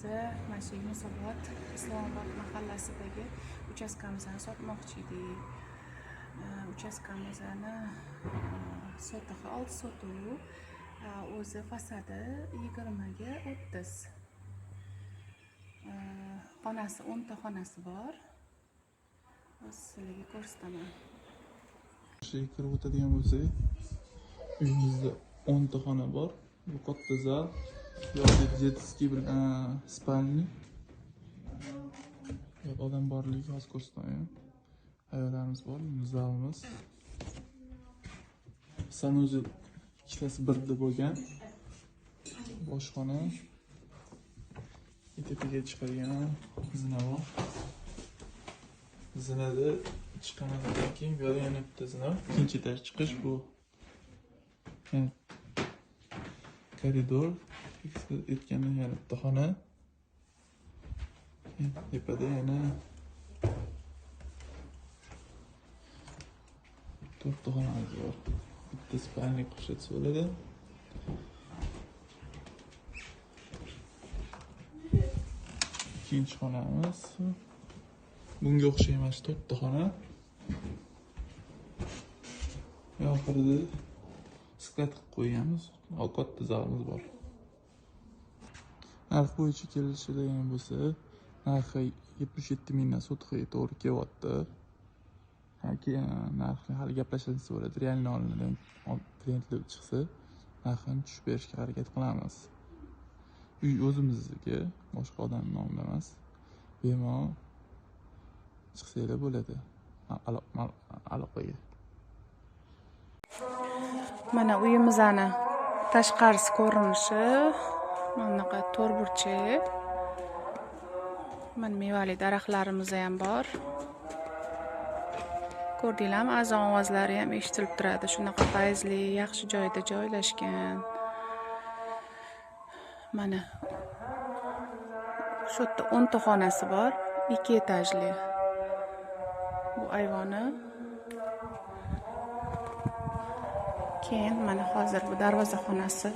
Biza mana shu Yunusobod Islomobod mahallasidagi uchastkamizni sotmoqchi edik. Uchastkamizni sotixi 6 sotuv, o'zi fasadi 20 ga 30. Xonasi 10 ta xonasi bor. Hozir sizlarga ko'rsataman. Shu kirib o'tadigan bo'lsak, uyimizda 10 ta xona bor. Bu katta zal, bu yoqda детский bir спальня. Bu yoqda odam borligi hozir ko'rsataman. Ayollarimiz bor, zalimiz. Sanuzel ikkitasi birda bo'lgan. Boshxona. Tepaga chiqadigan zina bor. Zinada chiqqandan keyin bu yerda yana bitta zina, ikkinchi etaj chiqish bu. Yani koridor, aytganda yana bitta xona. Tepada yana 4 ta xonamiz bor. Bitta spalni qo'shilsa bo'ladi. Ikkinchi xonamiz. Bunga o'xshayman shu 4 ta xona. Oxirida sklad qilib qo'yganmiz. Katta zalimiz bor. Narx bo'yicha kelishadigan bo'lsa, narxi 77 mingdan sotiqqa to'g'ri kelyapti. Narxni hali gaplashilsa bo'ladi. Realni olinadigan klientlar chiqsa, narxini tushib berishga harakat qilamiz. Uy o'zimizniki, boshqa odamning nomida emas. Bemalol chiqsanglar bo'ladi. Aloqaga. Mana uyimizni tashqarisi ko'rinishi. Mana bunaqa to'rtburchak. Mana mevali daraxtlarimiz ham bor. Ko'rdinglarmi? Azon ovozlari ham eshitilib turadi. Shunaqa fayzli, yaxshi joyda joylashgan. Mana shu yerda 10 ta xonasi bor, 2 etajli. Bu ayvoni. Keyin mana hozir bu darvoza xonasi.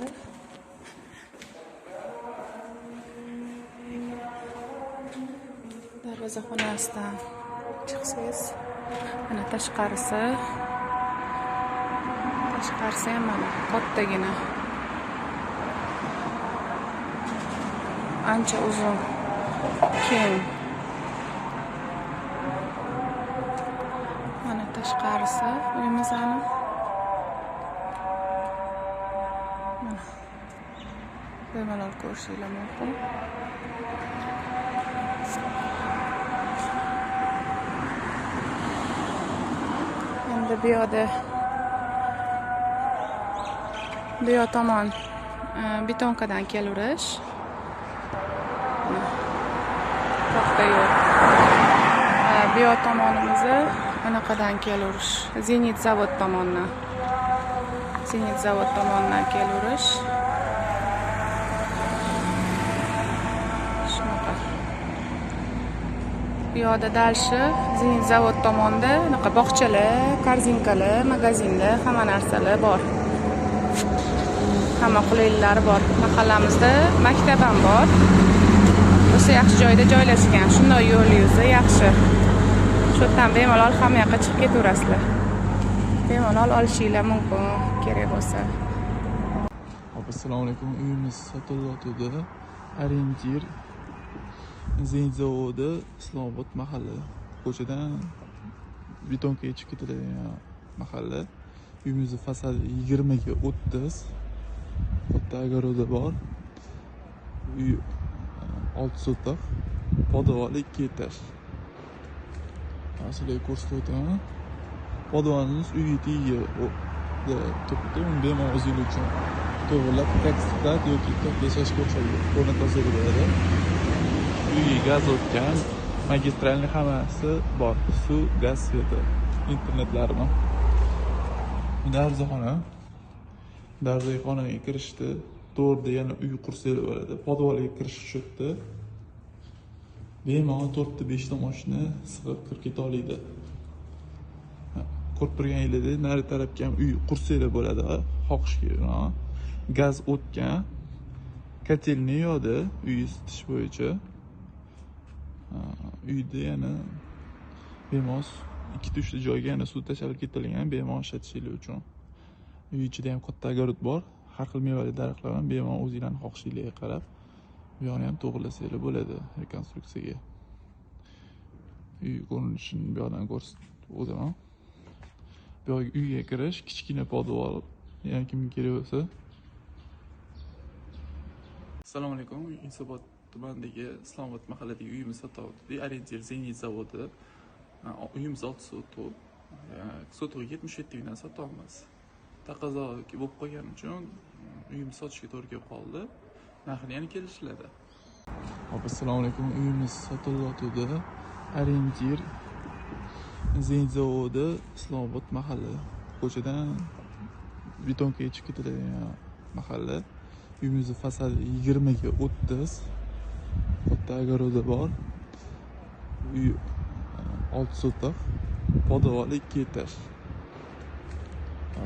Darvoza xonasidan chiqsangiz, mana tashqarisi. Tashqarisi ham mana kattagina. Ancha uzun, keng. Mana tashqarisi uyimizni. Mana bemalol ko'rishinglar mumkin. Endi bu yoqda bu yoq tomon betonkadan kelaverish. Katta yo'l. Bu yoq tomonimizni anaqadan kelaverish. Zenit zavod tomonidan. Zenit zavod tomonidan kelaverish. Shunaqa. Bu yoqda дальше Zenit zavod tomonda anaqa bog'chalar, korzinkalar, magazinlar, hamma narsalar bor. Hamma qulayliklari bor. Mahallamizda maktab ham bor. O'sha yaxshi joyda joylashgan. Shunday yo'l yuzi yaxshi. Shu yerdan bemalol hamma yoqqa chiqib ketaverasizlar. Bemalol olishinglar mumkin kerak bo'lsa. Assalomu alaykum. Uyimiz sotilyotdi. Orientir Zenit zavodi, Islomobod mahalla. Ko'chadan betonkaga chiqib ketadigan mahalla. Uyimizning fasadi 20 ga 30. Katta огороди bor. Uy 6 sotix, podvoli 2 etaj. Sizlarga ko'rsatib o'taman. Podvalimiz uy tagiga turibdi. Uni bemalol o'zingiz uchun to'g'rilab как sklad yoki как yashashga o'xshaydi. O'rnatib olsangiz bo'ladi. Uyga gaz o'tgan, magistralning hammasi bor. Suv, gaz, sveti, internetlari bor. Darvozaxona. Darvozaxonaga kirishdi. To'rda yana uy qursangiz bo'ladi. Podvalga kirish shu yerda. Bemalol 4 ta 5 ta mashina sig'ib kirib keta oladi. Ko'rib turganingizdek, nari tarafga ham uy qursanglar bo'ladi, xohishga. Gaz o'tgan. Котельный yoqda uy isitish bo'yicha. Uyda yana bemalol ikkita, uchta joyga yana suv tashalib ketilgan, bemalol ishlatishinglar uchun. Uy ichida ham katta огород bor, har xil mevali daraxtlar ham, bemalol o'zinglarni xohishinglarga qarab bu yoqni ham to'g'irlasanglar bo'ladi rekonstruksiyaga. Uy ko'rinishini bu yoqdan ko'rsatib o'taman. Bu yoqga, uyga kirish kichkina podval, yana kimga kerak bo'lsa. Assalomu alaykum. Yunusobod tumanidagi Islomobod mahalladagi uyimiz sotyapti. Ориентир Zenit zavodi. Uyimiz 6 sotix. Sotixga 77 mingdan sotyapmiz. Taqozo bo'lib qolgani uchun uyimizni sotishga to'g'ri kelib qoldi. Narxini yana kelishiladi. Hop, assalomu alaykum. Uyimiz sotilyotgandi. Ориентир Zenit zavodi, Islomobod mahalla. Ko'chadan betonkaga chiqib ketadigan mahalla. Uyimizni fasadi 20 ga 30. Katta огород i bor. Uy 6 sotix. Podvali ikki etaj.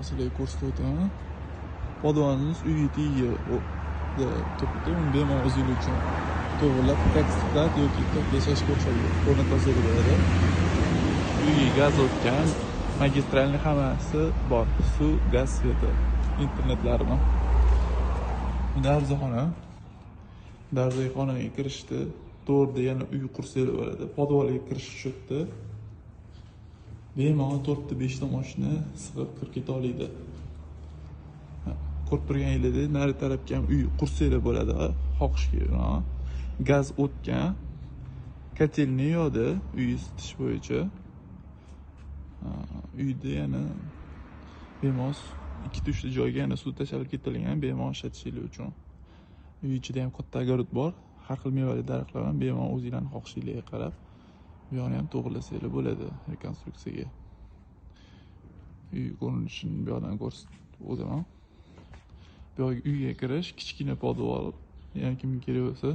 Sizlarga ko'rsatib o'taman. Podvalimiz uy tagiga turibdi. Uni bemalol o'zinglar uchun to'g'irlab, как склад yoki как yashashga o'xshab o'rnatib olsanglar bo'ladi. Uyga gaz o'tgan, магистральный hammasi bor. Suv, gaz, свет i, internetlari bor. Darvozaxona. Darvozaxonaga kirishdi. To'g'rida yana uy qursanglar bo'ladi. Podvalga kirish shu yerda. Bemalol to'rtta, beshta mashina sig'ib kirib keta oladi. Ko'rib turganinglardek, nari tarafga ham uy qursanglar bo'ladi. Xohishga. Gaz o'tgan. Котельный yoqda uy isitish bo'yicha. Uyda yana bemalol ikkita, uchta joyga yana suv tashalib ketilgan, bemalol ishlatishinglar uchun. Uy ichida ham katta огород bor, har xil mevali daraxtlar ham, bemalol o'zinglarni xohishinglarga qarab bu yoqni ham to'g'irlasanglar bo'ladi rekonstruksiyaga. Uy ko'rinishini bu yoqdan ko'rsatib o'taman. Bu yoqga, uyga kirish kichkina podval, yana kimga kerak bo'lsa.